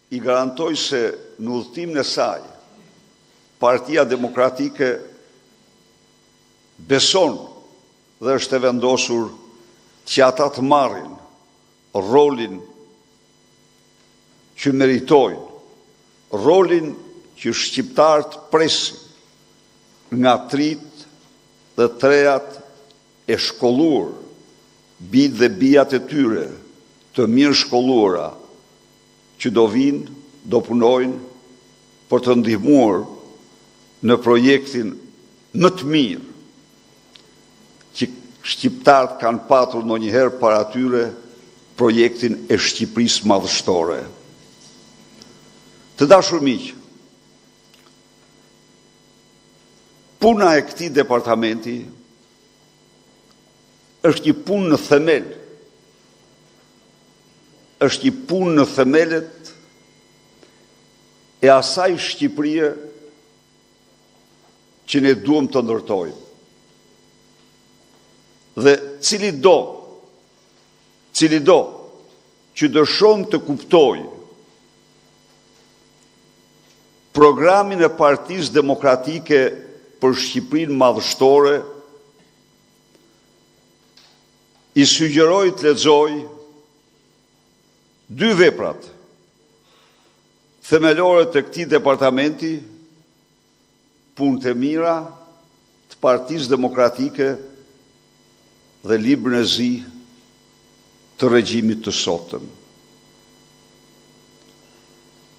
I garantoj se në udhëtimin e saj, Partia Demokratike beson dhe është e vendosur që ata të marrin rolin që meritojnë, rolin që shqiptarët presin nga të rinjtë dhe të rejat e shkolluar, bijtë dhe bijat e tyre të mirë shkolluara, që do vijnë, do punojnë për të ndihmuar në projektin më të mirë që shqiptarët kanë patur ndonjëherë para tyre, projektin e Shqipërisë madhështore. Të dashur miq, puna e këtij departamenti është një punë në themel, është një punë në themelet e asaj Shqipërie që ne duam të ndërtojmë. Dhe cilido, cilido që dëshiron të kuptojë programin e Partisë Demokratike për Shqipërinë Madhështore, i sugjeroj të lexojë dy veprat themelore të këtij departamenti, Punët e mira të Partisë Demokratike dhe Librin e Zi të regjimit të sotëm.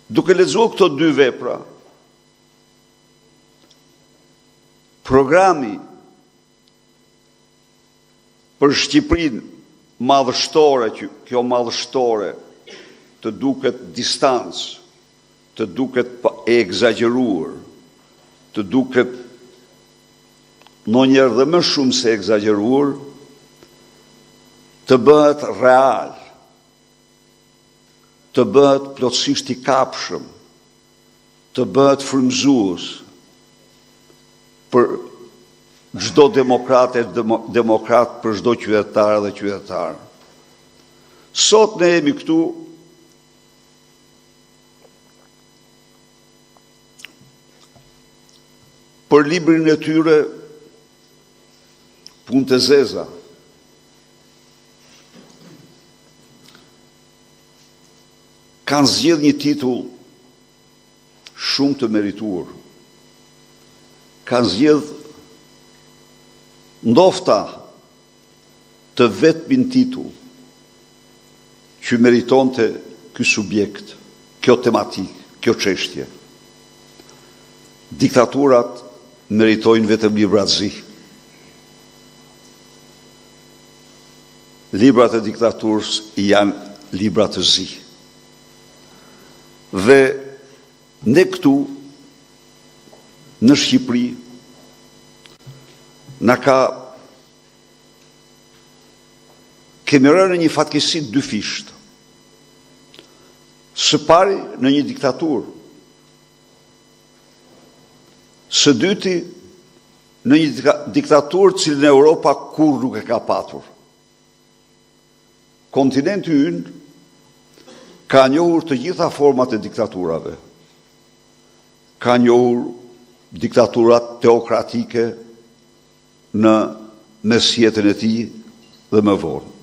Duke lexuar këto dy vepra, programi për Shqipërinë madhështore, që kjo madhështore të duket distancë, të duket e ekzagjeruar, të duket ndonjëherë dhe më shumë se ekzagjeruar, të bëhet real, të bëhet plotësisht i kapshëm, të bëhet frymëzues për çdo demokrat e demokrat, për çdo qytetar dhe qytetar. Sot ne jemi këtu për librin e tyre Punët e zeza. Kanë zgjedh një titull shumë të merituar. Kanë zgjedh ndofta të vetmin titull që meritonte ky subjekt, kjo tematikë, kjo çështje. Diktaturat meritojnë vetëm libra të zi. Librat e diktaturës janë libra të zi. Dhe ne këtu në Shqipëri na ka kemi rënë në një fatkeqësi të dyfishtë. Së pari në një diktaturë. Së dyti në një diktaturë të cilën Europa kurrë nuk e ka patur. Kontinenti ynë ka njohur të gjitha format e diktaturave. Ka njohur diktaturat teokratike në mesjetën e tij dhe më vonë.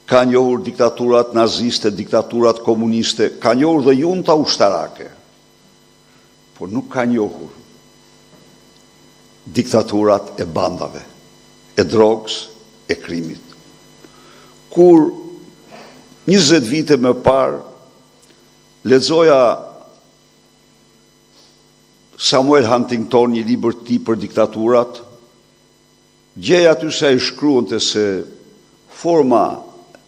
Ka njohur diktaturat naziste, diktaturat komuniste, ka njohur dhe junta ushtarake, por nuk ka njohur diktaturat e bandave, e drogës, e krimit. Kur 20 vite më parë lexoja Samuel Huntington, një libër të tij për diktaturat, gjej aty se ai shkruante se forma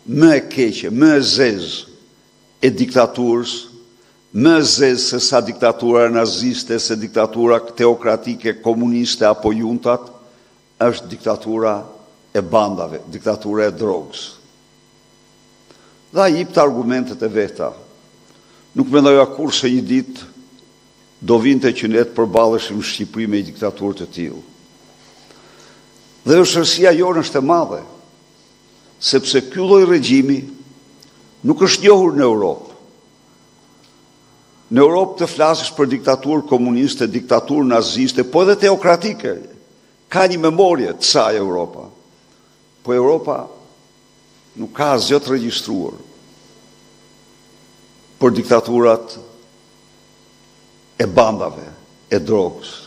më e keqe, më e zezë e diktaturës, më e zezë se sa diktatura naziste, se diktatura teokratike, komuniste apo juntat, është diktatura e bandave, diktatura e drogës. Dhe ai jipte argumentet e veta. Nuk mendoja kurrë se një ditë do vinte që ne të përballeshim në Shqipëri me një diktaturë të tillë. Dhe vështirësia jonë është e madhe, sepse ky lloj regjimi nuk është njohur në Europë. Në Europë të flasësh për diktaturë komuniste, diktaturë naziste, po edhe teokratike, ka një memorie të saj Europa. Po Europa nuk ka asgjë të regjistruar për diktaturat e bandave, e drogës.